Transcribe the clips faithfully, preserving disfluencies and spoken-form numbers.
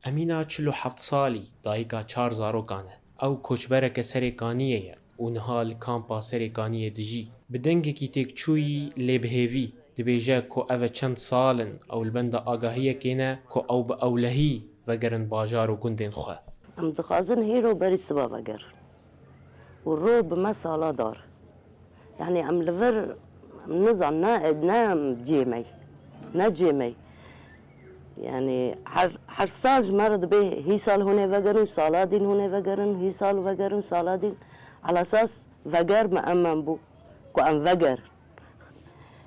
Emîna çil û heft salî, dayika çar zarokan e. Ew koçbereke Serê Kaniyê ye û niha li kampa Serê Kaniyê dijî. Bi dengekî têkçûyî lê bi hêvî dibêje ku ev e çend sal in ew li benda agahiyekê ne ku ew bi ewlehî vegerin bajar û gundên xwe. Em dixwazin hîro berî siba vegerin û ro bi me sala dar. Yani em li vir, em nizan, ne, ne cê me, ne cê me. Yani her, her sal ji me re dibe hî sal hûn ê vegerin, sala dîn hûn ê vegerin, hî sal vegerin, sala dîn. Ala esas veger me em em bû ku em vegerin.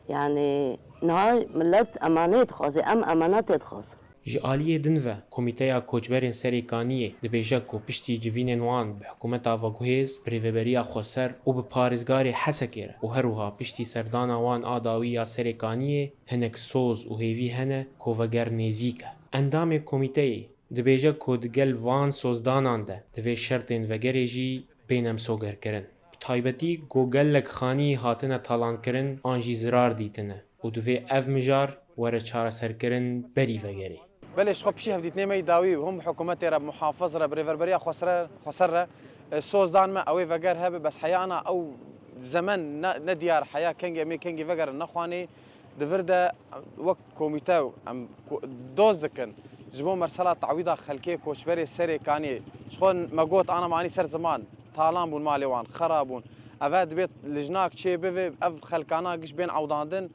Yani niha millet emanê dixwaze, em emanetê dixwazin. Ji aliyê din ve, Komîteya Koçberên Serê Kaniyê dibêje ku piştî civînên wan bi hikûmeta veguhêz, bi Rêveberiya Xweser û bi Parêzgarê Hesekê re û her wiha piştî serdana wan a dawî ya Serê Kaniyê hinek soz û hêvî hene ku veger nêzîk e. Endamê komîteyê dibêje ku di gel van sozdanan de divê şertên vegerê jî bên emsogerkirin. Bi taybetî ku gelek xanî hatine talankirin an jî zirar dîtine û divê ev mijar were çareserkirin berî vegerê. Belê, ji xwe pişî hevdîtinê me yî dawî hûn bi hikûmetê re, bi muhafiz re, bi rêverberiya xweser re, xweser re, e, soz dan me, ew ê veger hebe, bes heya ana ew zemen ne, ne diyar, heya kengî em ê kengî vegerin nexwanê, di vir de wek komîte em ku-, doz dikin ji bo mersela tawîda xelkê koçberê Serê Kaniyê. Ji xwe me got, ana me anî ser ziman, talan bûn malê wan, xera bûn. Eve dibê lijnak çê bive, ev xelkana giş bên ewdandin.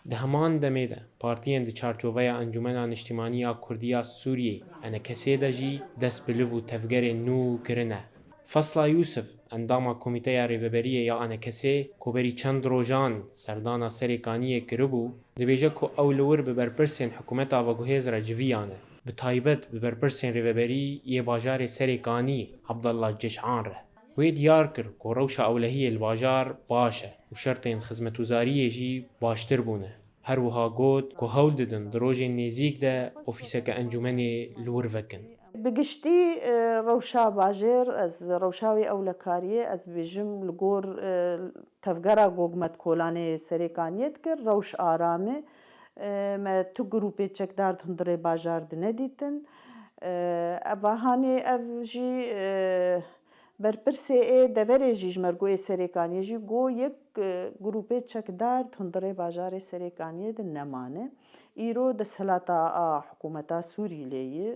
Di heman demê de partiyên di çarçoveya Encûmena Niştimanî ya Kurdî ya Sûriyê, ENKS'ê de jî dest bi liv û tevgerên nû kirine. Fesla Yûsif, endama Komîteya Rêveberiyê ya ENKS'ê, ku berî çend rojan serdana Serê Kaniyê kiribû, dibêje ku ew li wir bi berpirsên hikûmeta veguhêz re civiyane. Bi taybet bi berpirsên rêveberî yê bajarê Serê Kaniyê, Abdullah Ceş'an re. Wê diyar kir ku rewşa ewlehiyê li bajar baş e û şertên xizmetguzariyê jî baştir bûne. Her wiha got ku hewl didin di rojên nêzîk de ofîseke encûmenê li wir vekin. Bi giştî, e, rewşa bajêr, ez rewşa wê ewlekariyê, ez dibêjim li gor, e, tevgera Gogmet Kolanê Serê Kaniyê dikir, rewş aram e. E, me tu grûpê çekdar di hundirê bajar de nedîtin. E, eva hanê ev jî, e, Berpirsê ê deverê jî ji mergoyê Serê Kaniyê jî got, yek, e, grûpê çekdar di hundirê bajarê Serê Kaniyê de nemane. Îro desthilata a hikûmeta Sûrî lê ye.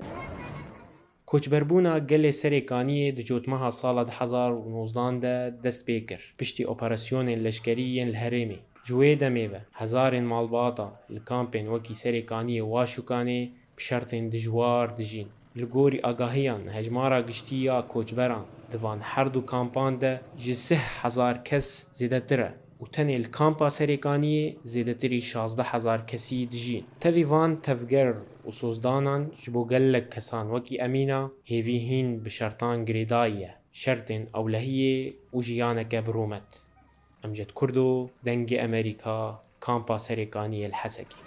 Koçberbûna gelê Serê Kaniyê di cotmeha sala du hezar û nozdan de dest pê kir, piştî operasyonên leşkerî yên li herêmê. Ji wê demê ve hezarên malbata li kampên wekî Serê Kaniyê û Aşûkanê bi şertên dijwar dijîn. Li gorî agahiyan, hejmara giştî ya koçberan di van her du kampan de ji sih hezar kes zêdetir e û tenê li kampa Serê Kaniyê zêdetirî şazdeh hezar kesî dijîn. Tevî van tevger û sozdanan ji bo gelek kesan wekî Emîna hêvî hîn bi şertan girêdayî ye, şertên ewlehiyê û jiyaneke bi rûmet. Emced Kurdo, Dengê Emerîka, Kampa Serê Kaniyê li Hesekê.